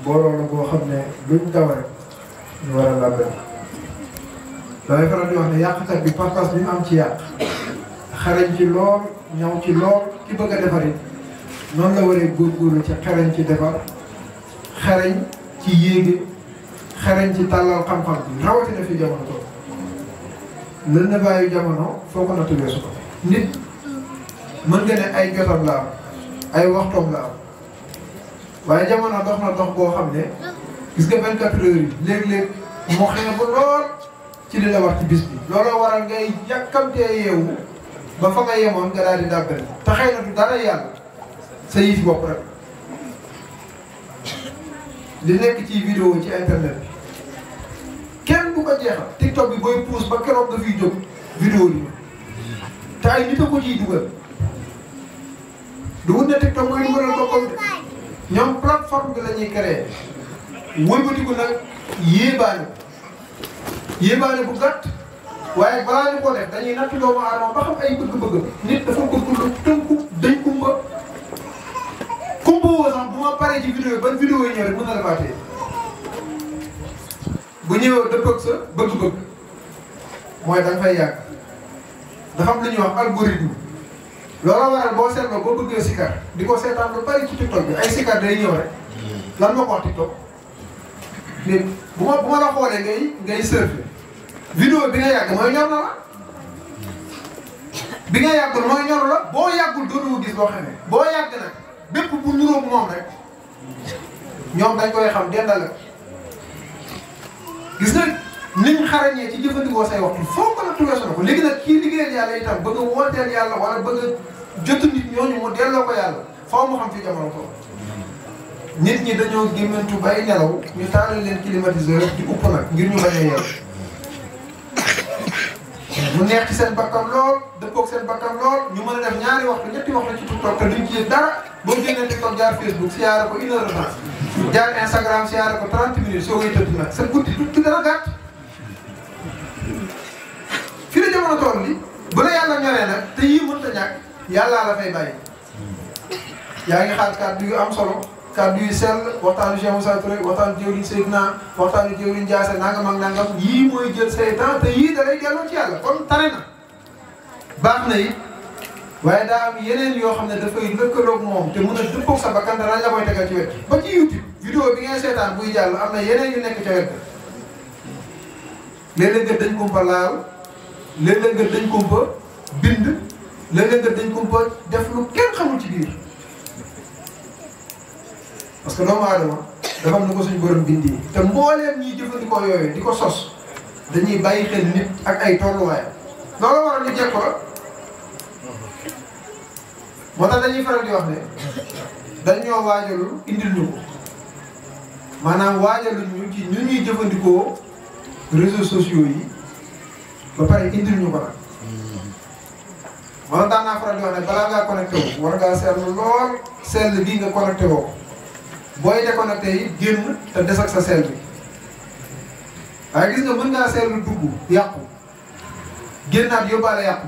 booloo la boo xam ne luñ daw rek ñu war a labbal. damay faral di wax ne yàqkat bi pas-pas bi mu am ci yàq xarañ ci lool ñaw ci lool ki bëgg a defar it noonu la waree góorgóorlu ci xarañ ci defar xarañ ci yéege xarañ ci tàllal xam-xam bi rawatina fi jamono toog lën na bàyyi jamono foo ko natt weesu ko nit mën nga ne ay jotam la am ay waxtoom la am waaye jamono dox na dox boo xam ne gis nga 24 heures yi léeg-léeg moo xëy ba lool ci li la wax ci bis bi looloo waral ngay yàkkamtee yeewu ba fa nga yemoon nga daal di dàbbal te xëy na du dara yàlla sa yëfi bopp rek di nekk ci vidéo ci internet bi kenn du ko jeexal TikTok bi booy pousse ba keroog nga fiy jóg vidéo yi te ay nit a ko ciy dugal du wut ne TikTok mooy dugalal boppam de ñoom plateforme bi la ñuy créé wëlbatiku nag yéebaane bu gàtt waaye balaa ñu ko def dañuy natt doomu aadama ba xam ay bëgg-bëgg nit dafa bëgg lu tënku dañ kumba woo sax bu ma paree ci vidéo yi ban vidéo yi ñëw rek mën na la fàttee bu ñëwee dëppëg sa bëgg-bëgg mooy da nga fay yàgg dafa am lu ñuy wax algorithme loolu waral boo seetloo boo bëggee sikar di ko seetaan lu bari ci TikTok bi ay sikar day ñëw rek lan moo ko wax TikTok mais bu ma la xoolee ngay surfer vidéo bi nga yàgg mooy ñor na la bi nga yàggul mooy ñor la boo yàggul dootoo gis loo xamee boo yàgg nag bépp bu niróo moom rek ñoom dañ koy xam dendale gis nga niñ xarañee ci jëfandikoo say waxtu foo ko la tuweesu na ko léegi nag kii liggéeyal yàlla itam bëgg a wooteel yàlla wala bëgg a jot nit ñooñu mu delloo ko yàlla faaw mu xam fi jamono ko nit ñi dañoo gémmantu bay nelaw ñu taalal leen climatiseur di upp nag ngir ñu bañ a yeew mu neex ci seen bakkan lool dëppoog seen bakkan lool ñu mën a def ñaari waxtu ñetti waxtu ci TikTok te duñ ci dara boo génnee TikTok jaar Facebook siyaare ko 1 heure de temps jaar Instagram siyaare ko 30 minutes soo koy tëdd nag sa guddi du dara gàtt fi la jamono toll bi bu la yàlla ñoree nag te yii mënut a ñàkk yàllaa la fay bàyyi yaa ngi xaar kàddu yu am solo kàddu yu sell waxtaanu Cheikh Moussa Touré waxtaanu jëwriñ Seydina waxtaanu jëwriñ Ndiasse nangam ak nangam yii mooy jël say temps te yii da lay delloo ci yàlla kon tane na baax na it waaye daa am yeneen yoo xam ne dafay lëkkaloog moom te mën a dëppoog sa bakkan danañ la koy tegal ci wet ba ci YouTube vidéo bi ngay seetaan buy jàll am na yeneen yu nekk ca wet léeg-léeg nga dañ kumpa laal léeg-léeg nga dañ kumpa bind léeg-léeg nga dañ kumpa def lu kenn xamul ci biir parce que doomu aadama dafa am na ko suñu borom bindee te mbooleem ñiy jëfandikoo yooyu di ko sos dañuy bàyyi xel nit ak ay tolluwaayam loolu waral ñu jekk ko moo tax dañuy faral di wax ne dañ ñoo waajalul indil ñu ko maanaam waajalul ñu ci ñu ñuy jëfandikoo réseaux sociaux yi ba pare indil ñu ko nag moo tax daan naa faral di wax ne balaa ngaa connecté wu war ngaa seetlu lool sell bii nga connecté woo booy déconnecté yi génn te des ak sa sell bi waaye gis nga mën ngaa seetlu dugg yàqu génnaat yóbbaale yàqu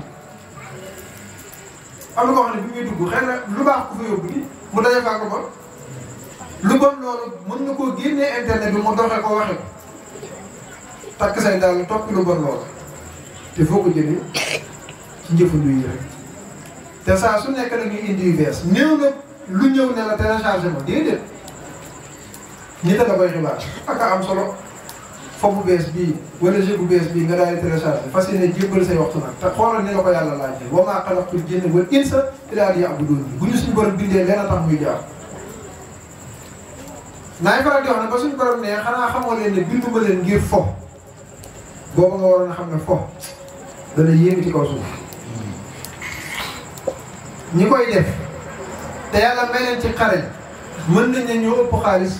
am na koo xam ne bi muy dugg xëy na lu baax ku fa yóbbu ni mu daje fàq ba lu bon loolu mën nga koo génnee internet bi mu doxee ko waxe ko takk say daal topp lu bon loolu te foo ko jëlee ci njëfandu yi rek te saa su nekk nag ñu indi yu bees néew na lu ñëw ne la téléchargé ma déedéet nit a la koy xibaar ak a am solo foog bu bees bii wala jeu bu bees bii nga daal di téléchargé fas yéene jébbal say waxtu nag te xoolal ni la ko yàlla laajee wa maa xalaqtul jinna wal insa illaa liya'buduun bu ñu suñu borom bindee leen a tax muy jaar. naay faral di wax ne ba suñu borom ne xanaa xamoo leen ne binduma leen ngir fo boobu nga waroon a xam ne fo dana yéemi ci kaw suuf ñi koy def te yàlla may leen ci xarañ mën nañ ne ñoo ëpp xaalis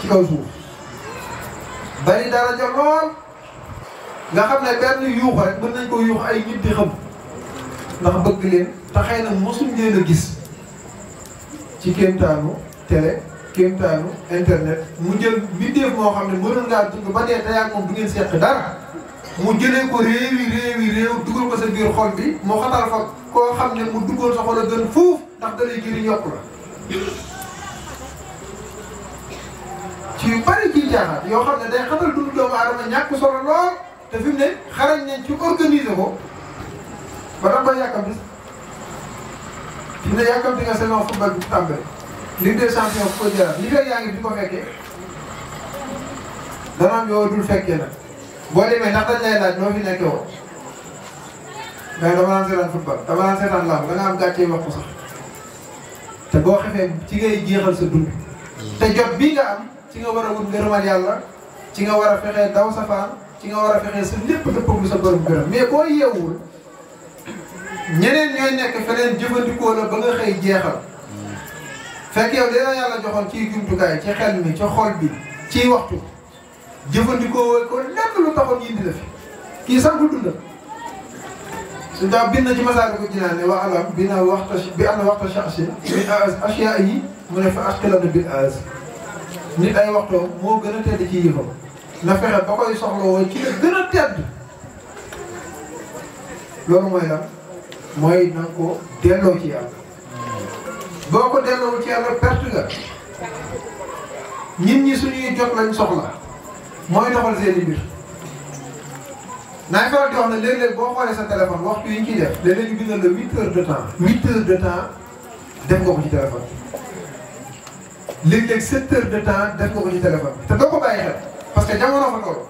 ci kaw suuf. bari daraja lool nga xam ne benn yuuxu rek mën nañ ko yuux ay nit di xam ndax bëgg leen te xëy na mosuñ leen a gis ci kéemtaanu télé kéemtaanu internet mu jël mbindeef moo xam ne mënoon ngaa dund ba dee te yaa moom du ngeen seq dara mu jëlee ko réew dugal ko sa biir xol bi mu xatal fa koo xam ne mu duggoon sa xol a gën fuuf ndax da lay jëriñ yokku la ci yu bari ciy jaaxaat yoo xam ne day xatal dundu doomu aadama ñàkk solo lool te fi mu ne xarañ nañ ci organiser ko ba da koy yàkkamti fi mu ne yàkkamti nga saison football bi tàmbali Ligue des champions ko jëlaat li fekk yaa ngi di ko fekkee dana am yoo dul fekkee nag boo demee ndax dañ lay laaj noo fi nekkee woon mais dama naan seetaan football dama naan seetaan lamb da nga am gàccee wax ko sax te boo xefee ci ngay jeexal sa dund te jot bii nga am ci nga war a wut ngërëmal yàlla ci nga war a fexee daw safaan ci nga war a fexee sa lépp dëppaglu sa borom gërëm mais boo yeewul ñeneen ñooy nekk feneen jëfandikoo la ba nga xëy jeexal fekk yow dina yàlla joxoon ciy jumtukaay ci xel mi ci xol bi ciy waxtu jëfandikoo ko lépp lu taxoon yindi la fi kii sax du dundal su daa bind ci masaal ko jinaan ne wa alam bi na waxta bi am na waxta changé min asiya yi mu ne fa asqilana bil az nit ay waxtoom moo gën a tedd ci yëfam na fexe ba koy soxla woon ci la gën a tedd loolu mooy lan mooy na nga ko delloo ci yàlla boo ko delloo ci yàlla perte nga nit ñi suñuy jot lañ soxla mooy doxal seeni mbir naay faral di wax ne léeg-léeg boo xoolee sa téléphone waxtu yi ñu ciy def léeg-léeg ñu bindal la 8 heures de temps 8 heures de temps def nga ko ci téléphone léeg-léeg 7 heures de temps def nga ko ci téléphone te doo ko bàyyi xel parce que jamono fa toll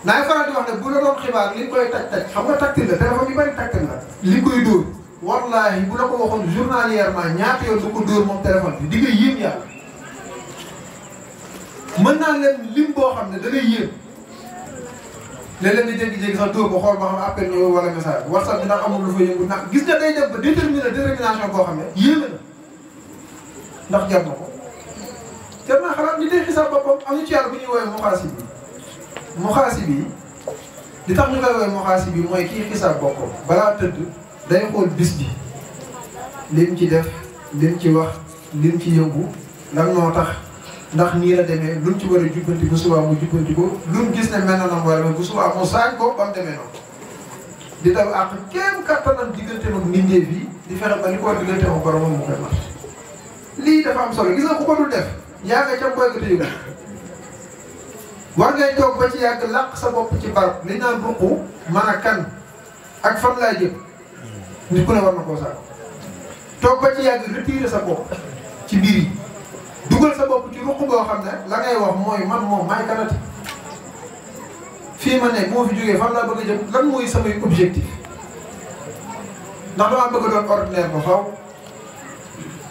naay faral di wax ne bu la doon xibaar li koy taj xam nga tactile la téléphone yu bari tactile la li koy dóor wallahi bu la ko waxoon journalièrement ñaata yoon du ko dóor moom téléphone bi di nga yéem yàlla mën naa leen lim boo xam ne da ngay yéem léeg-léeg nga jékki-jékki sax dóor ko xool ba xam appel ñëw wala message WhatsApp bi ndax amul lu fa yëngu ndax gis nga day def ba détermination boo xam ne yéeme na ndax jar na ko jar naa xalaat ñi day xisaab boppam am ñu ci yàlla bu ñuy woowee muxaasib yi li tax ñu koy woowee muxaasib yi mooy kii xisaab boppam balaa tëdd day xool bis bi lim ci def lim ci wax lim ci yëngu lan moo tax ndax nii la demee luñ ci war a jubbanti bu subaa mu jubbanti ko luñ gis ne mel na nam war a bu subaa mu saañ ko ba mu demee noonu di daw àq kéem kattanam diggante ak mbindeef yi di fexe ba li ko war diggante ak boromam mu koy mat lii dafa am solo gis nga ku ko dul def yaa nga ca mboy ga te yëgu war ngay toog ba ci yàgg làq sa bopp ci barab li naan ruqu man a kan ak fan laa jëm nit ku ne war na koo saako toog ba ci yàgg retiré sa bopp ci mbir yi dugal sa bopp ci ruq boo xam ne la ngay wax mooy man moom maay kanati fii ma ne moo fi jógee fan laa bëgg a jëm lan mooy samay objectif ndax damaa bëgg a doon ordinaire ba faw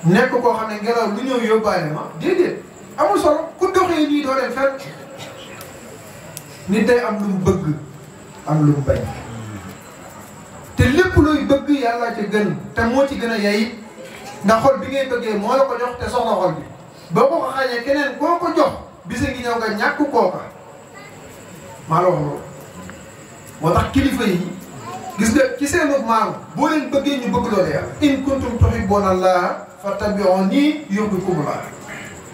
nekk koo xam ne ngelaw lu ñëw yóbbaale ma déedéet amul solo ku doxee nii doo dem fenn nit day am lu mu bëgg am lu mu bañ te lépp looy bëgg yàlla ca gën te moo ci gën a yey ndax xol bi ngay bëggee moo la ko jox te soxla xol bi boo ko xañee keneen koo ko jox bisa ngi ñëw nga ñàkk kooka maa la wax loolu moo tax kilifa yi gis nga ci seenu maam boo leen bëggee ñu bëgg loolu yàlla in kuntum tuhibbuuna Allaaha fattabi'uunii yuhbibkumullaah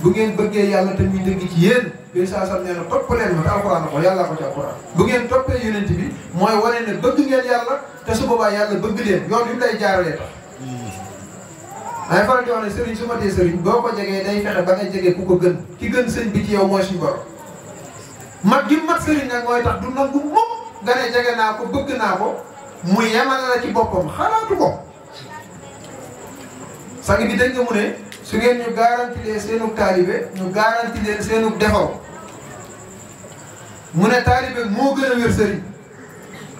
bu ngeen bëggee yàlla te muy dëgg ci yéen bi saa sam nee na topp leen ma te alxuraan na ko yàlla ko ci alxuraan bu ngeen toppee yonent bi mooy wane ne bëgg ngeen yàlla te su boobaa yàlla bëgg leen yoon yu lay jaaralee tax ay faral di wax ne sëriñ su ma tee sëriñ boo ko jegee day fexe ba nga jege ku ko gën ki gën sëñ bi ci yow mooy suñu borom mat gi mat sëriñ nag mooy tax du nangu moom nga ne jege naa ko bëgg naa ko mu yemale la ci boppam xalaatu ko sang bi dégg nga mu ne su ngeen ñu garanti leen seenu taalibe ñu garanti leen seenu defaw mu ne taalibe moo gën a wér sëriñ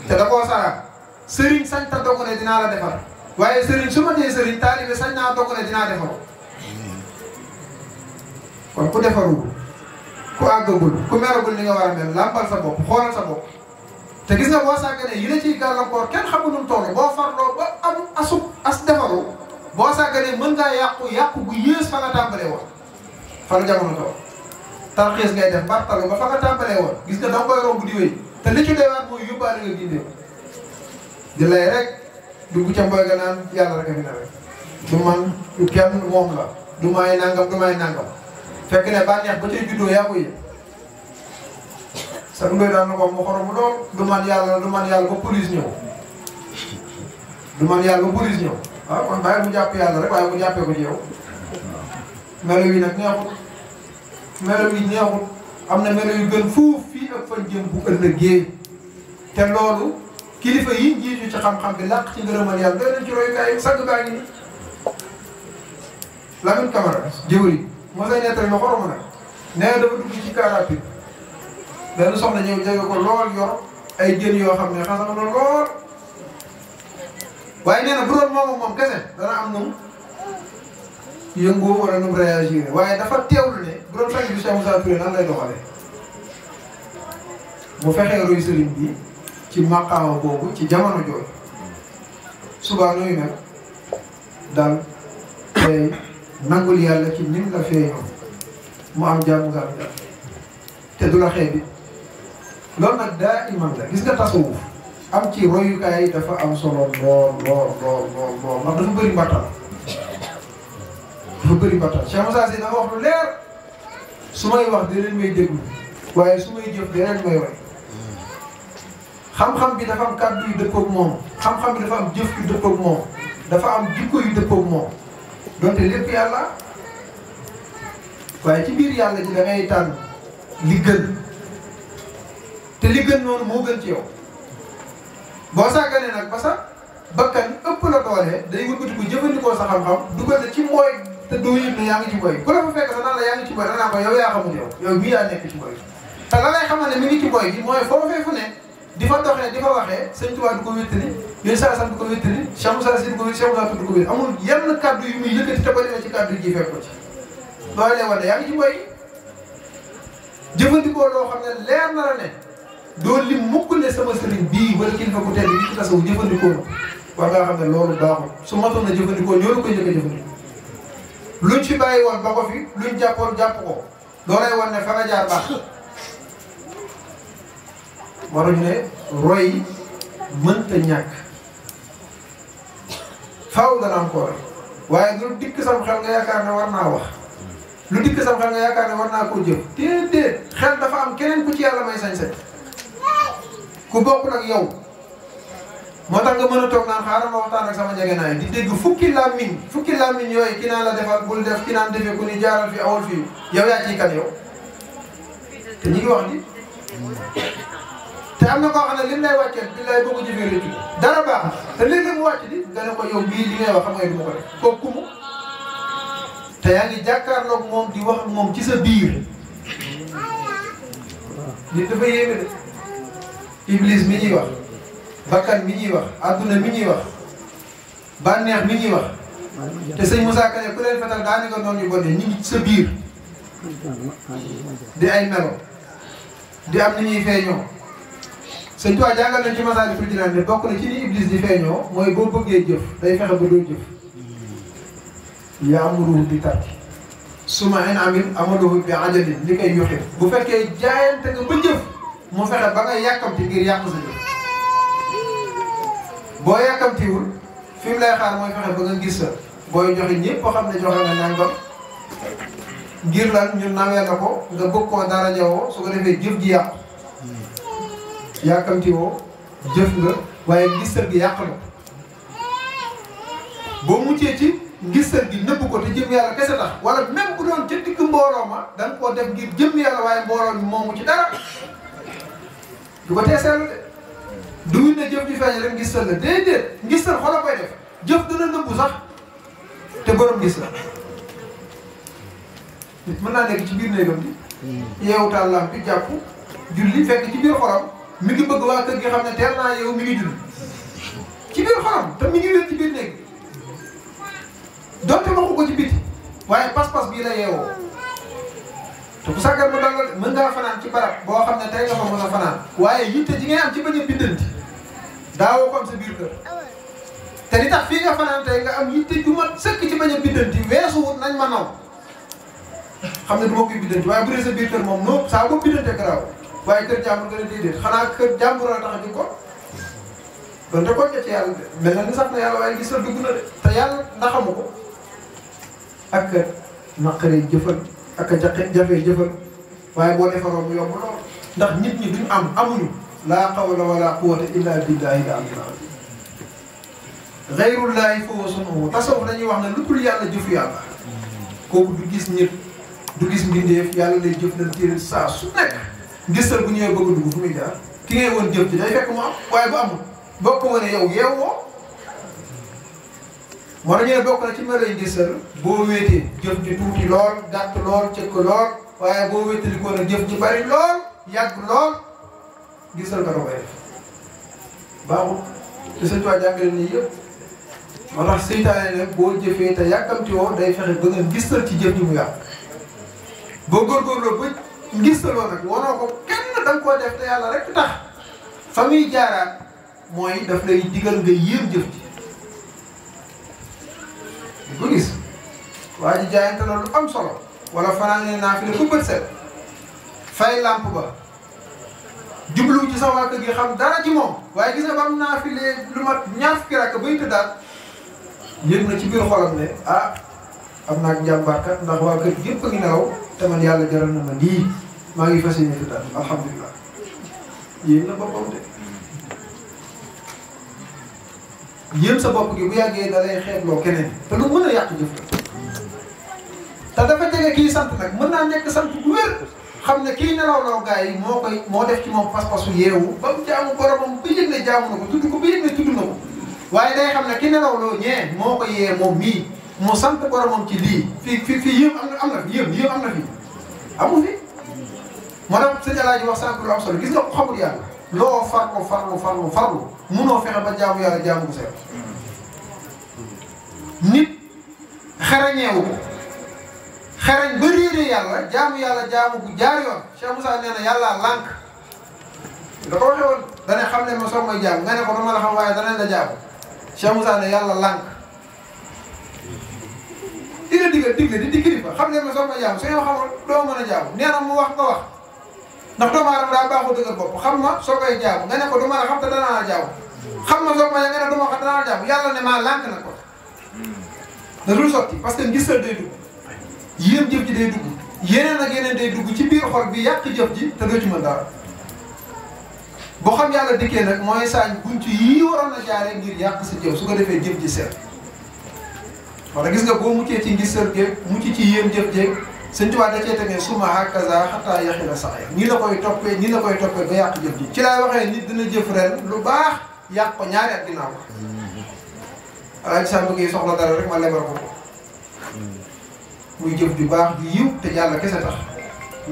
te da koo sara sëriñ sañ ta dogu ne dinaa la defar waaye sëriñ su ma tee sëriñ taalibe sañ naa dogu ne dinaa defaru kon ku defarul ku àggagul ku meragul ni nga war a mel làmpal sa bopp xoolal sa bopp te gis nga boo sàgganee yi la ciy gàllankoor kenn xamul nu mu toll boo farloo ba am as defaru boo sàgganee mën ngaa yàqu bu yées fa nga tàmbalee woon fa la jamono toll tarxiis ngay def bartalu ba fa nga tàmbalee woon gis nga da nga koy romb di wéy te li ci deewaat mooy yóbbaale nga gindee di lay rek dugg ca mboy ga naan yàlla rek a fi nawet du man du kenn moom la du may nangam fekk ne bànneex ba cay juddoo yaa ko yëg sa ndoy daan na ko mu xoromu lool du man yàlla ba police ñëw waaw kon bàyyi mu jàpp yàlla rek waaye mu jàppee ko ci yow melo yi nag neexul melo yi neexut am na melo yu gën fuuf fii ak fan jëm bu ëllëgee te loolu kilifa yi njiitu ci xam-xam bi làq ci ngërëmal yàlla doy nañ ci royukaay sàgg baa ngi ni Lamine Camara jëwri moo say nettali ma xoromu nag nee dafa dugg ci car rapide benn soxna ñëw jege ko lool yor ay jën yoo xam ne xasama na lool waaye nee na bu doon moom kese dana am num yëngu wala num réagir waaye dafa teewlu ne bu doon fekk bi Cheikh Moussa Touré nan lay doxalee mu fexee roy sëriñ bi ci maqaama boobu ci jamono jooju subaa nooyu mel daal tey nangul yàlla ci nim la feeñoo mu am jàmm nga am jàmm te du la xeebi loolu nag daa iman la gis nga tasawuf am ci royukaay dafa am solo lool ndax dafa bëri mbattal Cheikh Moussa Sy dafa wax lu leer su may wax deneen may déglu waaye su may jëf deneen may way xam-xam bi dafa am kàddu yu dëppoog moom xam-xam bi dafa am jëf yu dëppoog moom dafa am jikko yu dëppoog moom donte lépp yàlla waaye ci biir yàlla ji da ngay tànn li gën te li gën noonu moo gën ci yow boo sàgganee nag ba sa bakkan ëpp la doole day wëlbatiku jëfandikoo sa xam-xam dugal ci mbooy te doo yëg ne yaa ngi ci mbooy ku la fa fekk sa naan la yaa ngi ci mbooy danaa ko yow yaa xamul yow mii yaa nekk ci mbooy te la lay xamal ne mi ngi ci mbooy gi mooy foofee fu ne di fa doxee di fa waxee sëñ Tuubaa du ko wéttali yéen saa sam du ko wéttali Cheikh Moussa Sy du ko wéttali Cheikh Moussa du ko wéttali amul yenn kàddu yu muy yëkkati te ba demee ci kàddu ji fekk ko ci loolu lay wane yaa ngi ci mbooy jëfandikoo loo xam ne leer na la ne doo lim mukk ne sama sëriñ bii wala kilifa ku tedd bi ci tasawu jëfandikoo war ngaa xam ne loolu baaxul su matoon na jëfandikoo ñoo la koy njëkk a jëfandikoo luñ fi bàyyi woon ba ko fi luñ jàppoon jàpp ko loolay wan ne fa nga jaar baax moo tax ñu ne roy mënta ñàkk faaw dana am ko roy waaye lu dikk sam xel nga yaakaar ne war naa wax lu dikk sam xel nga yaakaar ne war naa koo jëf déedéet xel dafa am keneen ku ci yàlla may sañ-sañ ku bokk nag yow moo tax nga mën a toog naan xaaral ma waxtaan ak sama njëgënaay di dégg fukki làmmiñ yooyu ki naan la defal bul def ki naan defee ku ni jaaral fi awal fii yow yaa ciy kan yow te ñi ngi wax ni te am na koo xam ne lim lay wàcceel bi lay bëgg a jëfee réccu dara baax te léegi mu wàcc di nga ne ko yow bii li ngay wax xam nga du ma ko def kooku kumu te yaa ngi jàkkaarloog moom di wax ak moom ci sa biir nit dafa yéeme de iblis mi ñuy wax bakkan mi ñuy wax adduna mi ñuy wax bànneex mi ñuy wax te sëñ Moussa Kane ku leen fetal daa ni nga noonu yu bon ñu ngi ci sa biir di ay melo di am ni ñuy feeñoo sëñ Tuubaa jàngal nañ ci Masaalikul Jinaan ne bokk na ci ni iblis di feeñoo mooy boo bëggee jëf day fexe ba doo jëf yaamuru di tarki suma in amin amaluhu bi ajalin li koy yoxe bu fekkee jaayante nga ba jëf mu fexe ba nga yàkkamti ngir yàq sa jëf boo yàkkamtiwul fi mu lay xaar mooy fexe ba nga gis sa booy joxe ñëpp xam ne joxe nga nangam ngir lan ñun nawee la ko nga bëgg koo dara jawoo su ko defee jëf ji yàqu yàkkamtiwoo jëf nga waaye gisal gi yàq na boo muccee ci gisal gi nëbb ko te jëm yàlla kese tax wala même bu doon ca digg mbooloo ma da nga koo def ngir jëm yàlla waaye mbooloo mi moomu ci dara du ko tee seetlu de duwul ne jëf ji feeñ rek ngistal la déedéet ngistal xol a koy def jëf dana nëbbu sax te borom gis la nit mën naa nekk ci biir néegam bi yeewu tàllaam bi jàpp julli fekk ci biir xolam mi ngi bëgg waa kër gi xam ne teel naa yow mi ngi julli ci biir xolam te mi ngi wér ci biir néeg donte waxu ko ci biti waaye pas-pas bii la yeewoo te bu sàggal mu dalal mën ngaa fanaan ci barab boo xam ne tey nga fa mën a fanaan waaye yitte ji ngay am ci bañ a bindanti daawoo ko am sa biir kër te li tax fii nga fanaan tey nga am yitte ju mat sëkk ci bañ a bindanti weesuwut nañ ma naw xam ne du ma koy bindanti waaye bu dee sa biir kër moom noonu saa boo bindante garaaw waaye kër jàmbur nga ne déedéet xanaa kër jàmbur la tax a di ko donte ko ci yàlla de mel na ni sax na yàlla waaye gis na dugg na de te yàlla ndaxamu ko ak naqaree jëfal ak jafee jëfal waaye boo defaroo mu yomb lool ndax nit ñi duñ amuñu laa hawla wala quwwata illa billahi al-aliyyil azim ghayrullahi fa huwa sun'uhu tasawuf dañuy wax ne lu dul yàlla jëfu yàlla kooku du gis nit du gis mbindeef yàlla lay jëflanteel saa su nekk gisal bu ñëwee bëgg a dugg fu muy jaar ki ngay woon jëf ji day fekk mu am waaye bu amul boo ko wane yow yeewoo moo tax ñu ne bokk na ci melo yi gisal boo wéetee jëf ji tuuti lool gàtt lool cëkk lool waaye boo wéetali ko nag jëf ji bari lool yàgg lool gisal nga ko koy def baaxul te sëñ Tuubaa jàngale nii yëpp moo tax seytaane ne boo jëfee te yàkkamti woo day fexe ba nga gisal ci jëf ji mu yàq boo góorgóorloo ba ngistaloo nag wanoo ko kenn da nga koo def te yàlla rek tax fa muy jaaraat mooy daf lay digal nga yéem jëf ji di ko gis waa ji jaayante na lu am solo wala fanaane naa fi ne ko bët set fay lamp ba jublu ci sa waa kër gi xam dara ci moom waaye gis nga ba am naa fi lu mat ñaar fukki rakk bay tëddaat yëg na ci biir xolam ne ah am naa njàmbaarkat ndax waa kër gi yëpp a ngi nelaw te man yàlla jaral na ma lii maa ngi fas yéene tëddaat alhamdulilah yéen na boppam de yéen sa bopp gi bu yàggee da lay xeebloo keneen te lu mën a yàq jëf te dafa jege kii sant nag mën naa nekk sant bu wér xam ne kii nelawloo gars yi moo def ci moom pas-pasu yeewu ba mu jaamu boromam ba yëg ne jaamu na ko tudd ko ba yëg ne tudd na ko waaye day xam ne ki nelawloo ñee moo ko yee moom mii mu sant boromam ci lii fii yéem am na fi yéem am na fi amu fi moo tax sëñ Alaaji wax sànq lu am solo gis nga ko xamul yàlla loo farlu munoo fexe ba jaamu yàlla jaamu bu seet nit xarañeewu ko xarañ ba réeree yàlla jaamu bu jaar yoon Cheikh Moussa nee na yàlla lànk da ko waxee woon dane xam ne ma soog may jaamu nga ne ko dama la xam waaye danañ la jaamu Cheikh Moussa ne yàlla lànk di kilifa xam ne ma soog may jaamu su ñoo xamoon doo mën a jaamu nee na mu wax nga wax ndax doomu aadama daa baaxoo dëgër bopp xam ma soo koy jaamu nga ne ko du ma la xam te danaa la jaamu xam ma soog ma nga ne du ma xam danaa la jaamu yàlla ne maa lànk na ko da dul sotti parce que ngistal day dugg yéem jëf ji day dugg yeneen ak yeneen day dugg ci biir xol bi yàq jëf ji te doo ci mën dara boo xam yàlla dikkee nag mooy saañ bunt yii waroon a jaaree ngir yàq sa jëf su ko defee jëf ji seet wala gis nga boo muccee ci ngistal géeg mucc ci yéem jëf jéeg sëñ Tuubaa da cee tegee suma hakaza xataa yaxi la sax nii la koy toppee ba yàq jëf ji ci laay waxee nit dina jëf ren lu baax yàq ko ñaari at ginnaaw ko alaaji saa bëggee soxla dara rek ma lebal ko muy jëf ju baax ju yiw te yàlla kese tax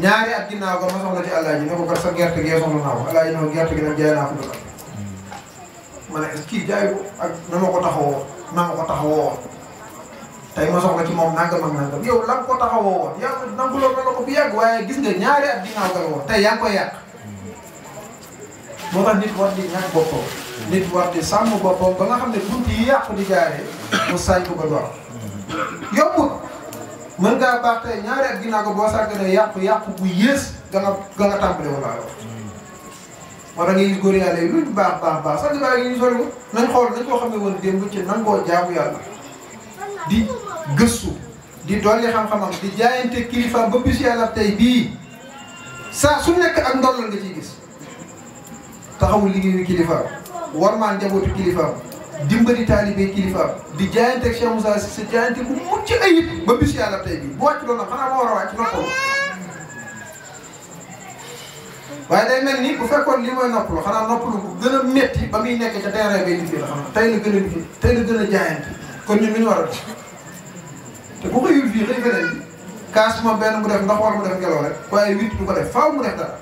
ñaari at ginnaaw ko ma soxla ci alaaji ne ko kat sa gerte gee soxla naa ko alaaji ne ko gerte gi nag jaay naa ko dëgg ma ne kii jaay ko ak na ma ko taxawoo tey ma soxla ci moom nangam ak nangam yow la nga ko taxawoo woon yàlla nanguloo na la ko bu yàgg waaye gis nga ñaari at ginnaaw ko la woon tey yaa ngi koy yàq moo tax nit war di ñàkk boppam nit war di sàmm boppam ba nga xam ne bunt yi yàqu di jaaree mu sañ ko ba door yombul mën ngaa baax tey ñaari at ginnaaw ko boo sàgganee yàqu bu yées ga nga tàmbale wala moo tax nga gis góor yàlla yi lu baax sax baa yi ñu sori nañ xool nañ koo xam ne woon démb ci nangoo jaamu yàlla di gëstu di dolli xam-xamam di jaayante kilifaam ba bis yàlla tey bii saa su nekk ak ndollal nga ciy gis taxawul liggéeyu kilifaam warmaan njabootu kilifaam dimbali taalibe kilifaam di jaayante ak Cheikh Moussa si sa jaayante bu mucc ayib ba bis yàlla tey bii bu wàcc doon nag xanaa ma war a wàcc noppalu waaye day mel ni bu fekkoon li mooy noppalu xanaa noppalu bu gën a métti ba muy nekk ca terrain bay liggéey la xam na tey la gën a liggéey tey la gën a jaayante kon ñun lu ñu war a def te bu xëyul fii xëy feneen bi kaas moom benn mu def ndox wala mu def ngelaw rek waaye witt du ko def faaw mu def dara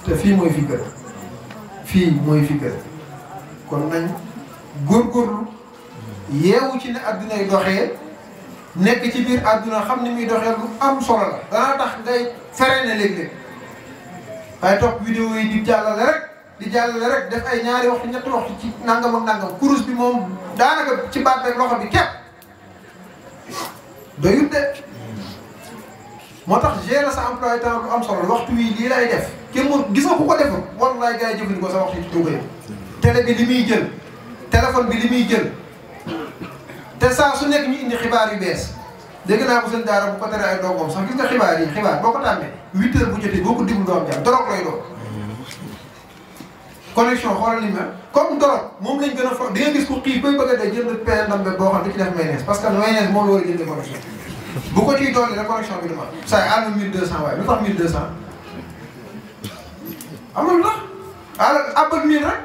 te fii mooy fi gën kon nañ góorgóorlu yeewu ci ne adduna yi doxee nekk ci biir adduna xam ni muy doxee lu am solo la danaa tax ngay freiné léeg-léeg waaye topp vidéo yi di jàllale rek def ay ñaari waxtu ñetti waxtu ci nangam ak nangam kurus bi moom daanaka ci baat rek loxo bi képp doyut de moo tax gérer sa emploi temps lu am solo la waxtu wi lii lay def kenn mu gis nga ku ko deful wallaay gars yi jëfandikoo sa waxtu ci dugg yëpp télé bi li muy jël téléphone bi li muy jël te saa su nekk ñu indi xibaar yu bees dégg naa ko seen daara bu ko teree ay doomam sax gis nga xibaar boo ko tàmmee 8 heures bu jotee boo ko diglu doom jàmm dorog lay doon connexion xoolal li mel comme dorog moom lañ gën a fo di nga gis ku xiif bay bëgg a dee jënd pain ndambe boo xam ne ci def mayonnaise parce que mayonnaise moom la war a jëndee connexion bu ko ciy dolli rek connexion bi du ma saa yi àll 1200 waaye lu tax 1200 amul ndax àll abal 1000 rek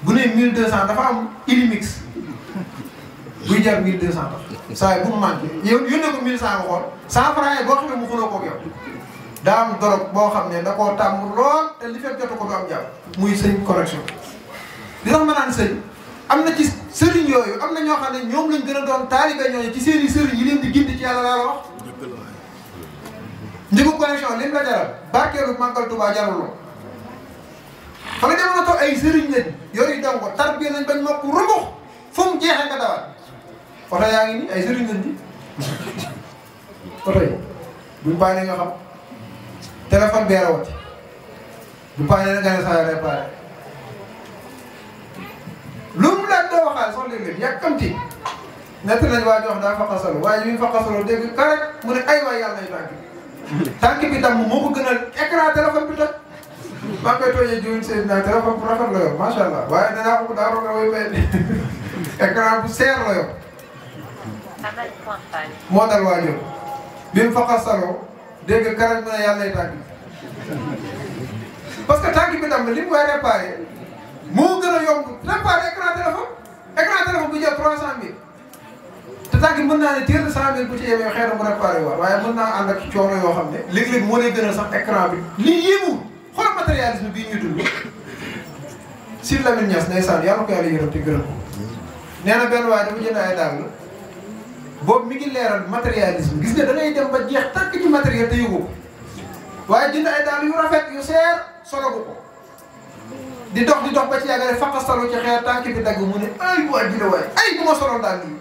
bu nee 1200 dafa am Illimix buy jar 1200 tax saa yi bu mu manqué yow yónnee ko 1100 nga xool 100 francs yi boo xam ne mu xuloo koog yow daa am dorog boo xam ne da koo tàmm lool te li fekk jotu ko du am jàmm muy sëñ connexion li tax ma naan sëñ am na ci sëriñ yooyu am na ñoo xam ne ñoom lañ gën a doon taalibe ñooñu ci seeni sëriñ yi leen di gindi ci yàlla laa la wax njëgu connexion lim la jaral barkeelu màggal Tuubaa jaruloo fa nga jamono toog ay sëriñ lañ yooyu daw ko tarbiya nañ bañ mokk rumbux fu mu jeexee nga dawal oto yaa ngi nii ay sëriñ lañ ci oto yi buñ bàyyi nga xam téléphone bee rawati bu bàyyi na nga ne saa réparé lu mu laaj doo waxaale sax léeg-léeg yàkkamti nett nañ waa ji wax daa faqasalu waaye bi mu faqasaloo dégg karek mu ne ay waay yàlla nay tànk bi tam moo ko gënal écran téléphone bi toj maa ngi koy tooñee jiwuñ seen naa téléphone bu rafet la yor macha allah waaye danaa ko daa roga way bay écran bu seer la yor moo dal waa jooju bi mu faqasaloo dégg karek mu ne yàlla nay tànk bi parce que tànk bi tam li mu koy réparé moo gën a yomb réparé écran téléphone bu jël 300000 te tànk mën naa ne téer de 100000 bu ci yemee xëy na mu réparé waat waaye mën naa ànd ak coono yoo xam ne léeg-léeg moo lay gën a sax écran bi lii yéemu xool matérialisme bii ñu dund Sidy Lamine Niass ndeysaan yàlla ko yàlla yërëm te gërëm ko nee na benn waaye dafa jënd ay dàll boobu mi ngi leeral matérialisme gis nga da ngay dem ba jeex tàkk ci matériel te yëgu ko waaye jënd ay dàll yu rafet yu seer solo ko di dox ba ci yàgg rek faqastalu ci xeer tànk bi dagg mu ne ay waa ji la waay ay bu ma soloon daal lii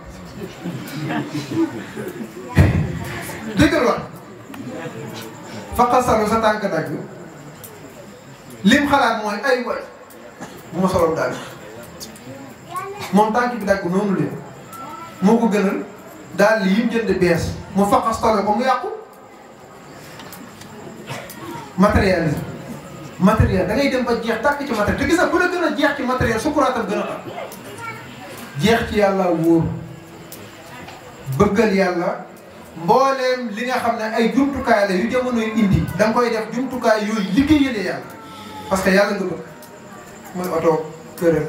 dëggal wax faqastalu sa tànk dagg lim xalaat mooy ay waay bu ma soloon daal moom tànk bi dagg noonu leen moo ko gënal daal li yim jënd bees mu faqastalu ko mu yàqu matérialisme matériel da ngay dem ba jeex tàkk ci matériel te gis nga bu la gën a jeex ci matériel sukuraatam gën a am jeex ci yàlla wóor bëggal yàlla mbooleem li nga xam ne ay jumtukaay la yu jamonoy indi da nga koy def jumtukaay yooyu liggéeyale yàlla parce que yàlla nga bëgg muy oto kër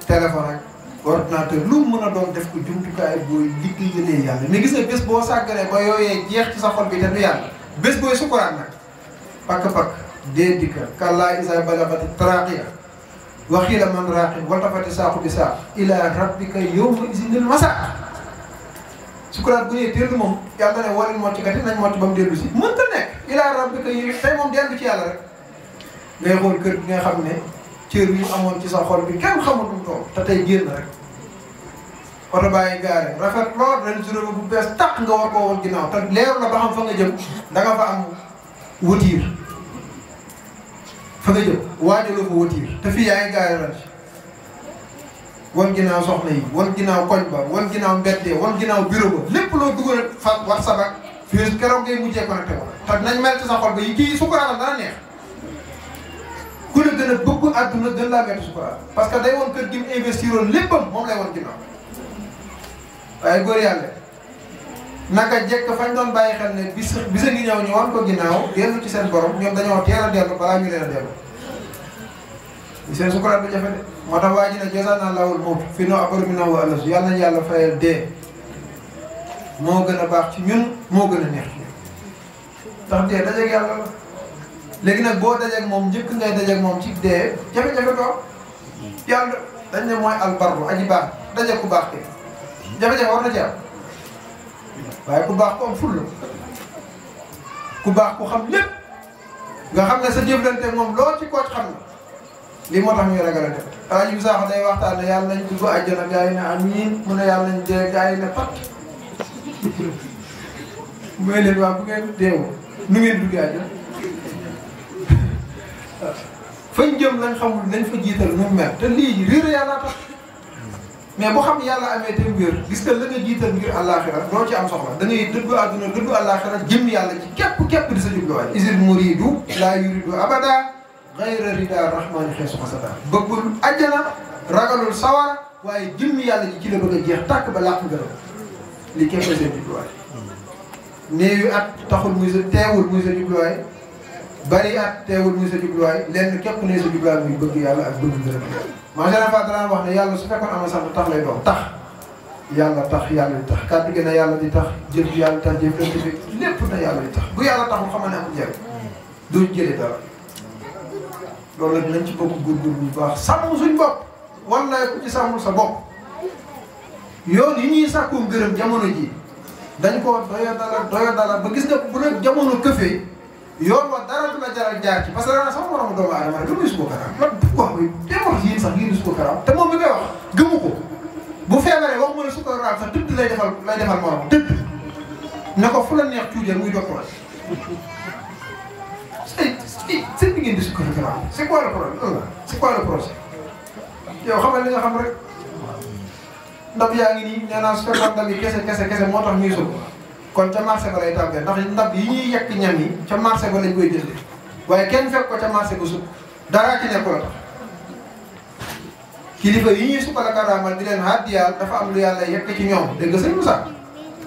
téléphone ak ordinateur lu mu mën a doon def ko jumtukaay booy liggéeyale yàlla mais gis nga bés boo sàgganee ba yooyee jeex ci sa xol bi te du yàlla bés booy sukuraat nag pakk-pakk dee dikka kallaa izaa balagati taraaqiya wa qiila man raaqin waltafati saaqu bi saaq ilaa rabbika yawma izinil masaaq sukuraat bu ñëwee teel moom yàlla ne woo leen mocckat yi nañ mocc ba mu dellu si mënta nekk ilaa rabbika yi tey moom dellu ci yàlla rek ngay xool kër gi nga xam ne cër yi amoon ci sa xol bi kenn xamul lu mu toll te tey génn rek oto bàyyi gaare rafet lool ren journée bu bees tàq nga war koo woon ginnaaw te leer la ba xam fa nga jëm da nga fa am wutiir fa nga jëm waajaloo fa wutiir te fii yaa ngi gaare ren wan ginnaaw soxna yi wan ginnaaw koñ ba wan ginnaaw mbeddee wan ginnaaw bureau ba lépp loo dugal fa WhatsApp ak fii keroog ngay mujjee connecté ko te nañ mel ci sa xol ba yi kii sukuraatam dana neex ku la gën a bëgg àdduna gën laa metti sukuraat parce que day woon kër gi mu investiroon léppam moom lay wan ginnaaw waaye góor yàlla naka jekk fañ doon bàyyi xel ne bisa ngi ñëw ñu wan ko ginnaaw dellu ci seen borom ñoom dañoo teel a dellu balaa ñu leen a dellu seen sukuraat bi jafe de moo tax waa ji ne jazana lawul mawt fi no abar mi nawu àllas yàlla nañu yàlla fayal dee moo gën a baax ci ñun moo gën a neex ci ñun ndax dee dajeeg yàlla la léegi nag boo dajeeg moom njëkk ngay dajeeg moom ci dee jafe-jafe doo yàlla dañ ne mooy albarru aji baax dajeeg ku baax ke jafe-jafe war na ci am waaye ku baax ku am fulla ku baax ku xam lépp nga xam ne sa jëflante moom loo ci kooc xam na lii moo tax muy ragalante Alaaji Bisaaxo day waxtaan ne yàlla nañ dugg àjjana gaa yi ne amiin mu ne yàlla nañ dee gaa yi ne pat mooy leen waa bu ngeen deewoo nu ngeen duggee àjjana fañ jëm lañ xamul nañ fa jiital nu mu mel te lii réer yàlla tax mais boo xam yàlla amee te wér gis nga la nga jiital ngir àllaaxira doo ci am soxla da ngay dëddu àdduna dëddu àllaaxira jëm yàlla ci képp di sa jubluwaay isil muridu laa yuridu abada gayra rida rahmani xeesu xasada bëggul àjjana ragalul sawara waaye jëmmi yàlla ji ci la bëgg a jeex tàkk ba làq ngërëm li képp seen jubluwaay néewi at taxul muy sa teewul muy sa jubluwaay bari at teewul muy sa jubluwaay lenn képp ne sa jubluwaay muy bëgg yàlla ak bëgg ngërëm macha allah daan wax ne yàlla su fekkoon am na sax tax lay doon tax yàlla di tax kàddu gi na yàlla di tax jëf yàlla tax jëf lépp na yàlla di tax bu yàlla taxul xam ne amul njëriñ duñ jëlee dara loolu nag nañ ci bokk góorgóorlu bu baax sàmm suñ bopp wallaay ku ci sàmmul sa bopp yoon yi ñuy sàkkoo ngërëm jamono ji dañ ko doya dala ba gis nga bu ne jamono këfee yoon wa dara du la jaral jaar ci parce que dana sama moromu doomu aadama rek lu muy suba karaam man wax bi day wax yéen sax yéen suba karaam te moom mi koy wax gëmu ko bu feebaree wax ma ne suba karaam sax tëdd lay defal morom tëdd ne ko fu la neex tuujal muy docteur seen bi ngeen di suba karaam c'est quoi le problème c'est quoi le projet yow xamal li nga xam rek ndab yaa ngi nii nee naa su fekkoon ndab yi kese moo tax ñuy sëb kon ca marché ba lay tàmbee ndax ndab yi ñuy yekk ñam yi ca marché ba lañ koy jëndee waaye kenn fekk ko ca marché ba sub dara ci nekk la tax kilifa yi ñuy sukkal ak araamal di leen hàddiyaal dafa am lu yàlla yekk ci ñoom dégg nga sëñ Moussa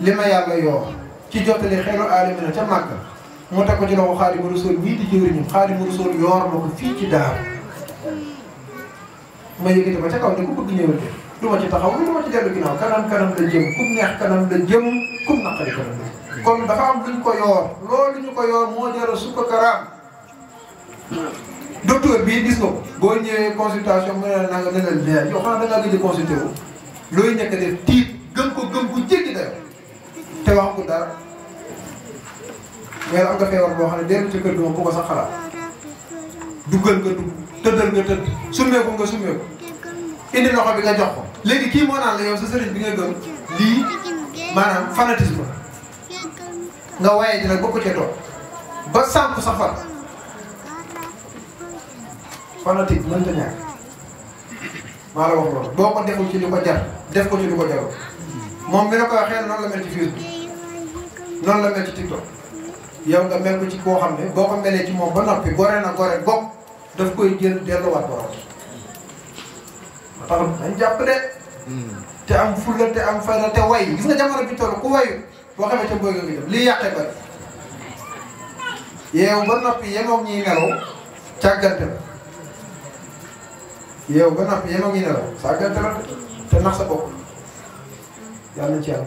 li ma yàlla yoo ci jottali xeelu aalamina ca màgg mu teg ko ci loxo Xaadimu Rasuul mii di jëwriñu Xaadimu Rasuul yoor ma ko fii ci Daaru ma yëkkati ba ca kaw ne ku bëgg ñëwal de du ma ci taxaw du ma ci dellu ginnaaw kanam la jëm kum neex kanam la jëm kum naqari kanam la kon dafa am luñ ko yoor loolu ñu ko yoor moo jara sukka karaam docteur bii gis nga ko boo ñëwee consultation mu ne la nanga ne la leer yow xanaa da ngaa gëj a consulté wu looy nekk def tiit gëm ko gëm bu jéggi dayo te wax ko dara mais am nga feebar boo xam ne dellu ci kër gi moom bu ko sax xalaat duggal nga dugg tëddal nga tëdd summeeku nga summeeku indi loxo bi nga jox ko léegi kii moo naan la yow sa sëriñ bi nga gëm lii maanaam fanatisme nga waaye dina bokk ca doon ba sànq sa far fanatique mënta ñàkk maa la wax loolu boo ko deful ci li ko jar def ko ci li ko jarul moom mi la ko waxee noonu la mel ci Facebook noonu la mel ci TikTok yow nga mel ko ci koo xam ne boo ko melee ci moom ba noppi gore na gore gopp daf koy jël delluwaat borom tax dañ jàpp de te am fulla te am fayda te way gis nga jamono bi toll ku wayu boo xamee ca booy nga jëm lii yàqe bari yeewu ba noppi yemoog ñiy nelaw càggante la yeewu ba noppi yemoog ñiy nelaw càggante la te nax sa bopp yàlla nañ ci yàlla